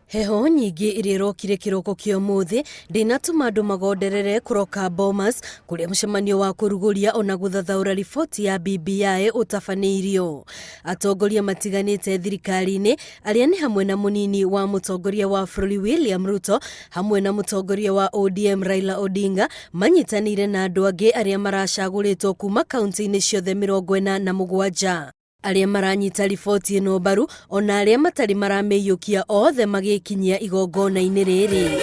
Heho nyingĩ ĩrĩa ĩrokire kĩroko kĩa ũmũthĩ ndĩnatũma andũ magonderere kũroka Bomas kũrĩa mũcemanio wa kũrugũria ona gũthathaũra riboti ya BBI ũtabanĩirio. Atongoria matiganĩte thirikari-inĩ arĩa nĩ hamwe na mũnini wa mũtongoria wa bũrũri William Ruto hamwe na mũtongoria wa ODM Raila Odinga manyitanĩire na andũ angĩ arĩa maracagũrĩtwo kuma kaunti-inĩ ciothe 47. Arĩa maranyita riboti ĩno mbaru ona arĩa matarĩ maramĩiyũkia othe magĩkinyia igongona-inĩ rĩrĩ.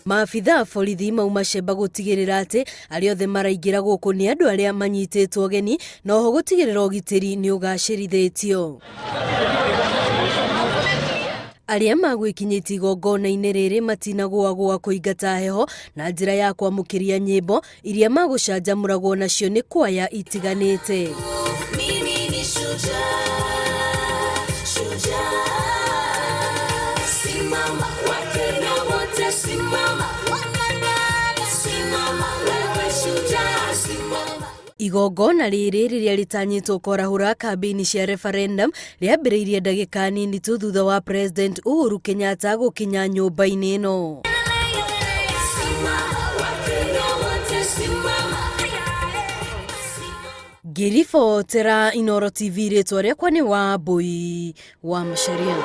Maabitha a borithi mauma cemba gũtigĩrĩra atĩ arĩa othe maraingĩra gũkũ nĩ andũ arĩa manyitĩtwo ũgeni na oho gũtigĩrĩra ũgitĩri nĩ ũgacĩrithĩtio. Arĩa magwĩkinyĩtie igongona-inĩ rĩrĩ matinagũagũa kũingata heho na njĩra ya kwamũkĩria nyĩmbo iria magũcanjamũragwo nacio nĩ kwaya itiganĩte. Mimi ni shujaa, shujaa. Simama, Wakenya wote simama. Simama, wewe shujaa, simama. Igongona rĩrĩ rĩrĩa rĩtanyĩtwo kwarahũra kambĩini cia referendum rĩambĩrĩirie ndagĩka nini tu thutha wa President Uhuru Kenyatta gũkinya nyũmba-inĩ ĩno. Simama, Wakenya wote simama. Ngĩribotera Inooro TV rĩtwa rĩakwa nĩ Wambui wa Macharia.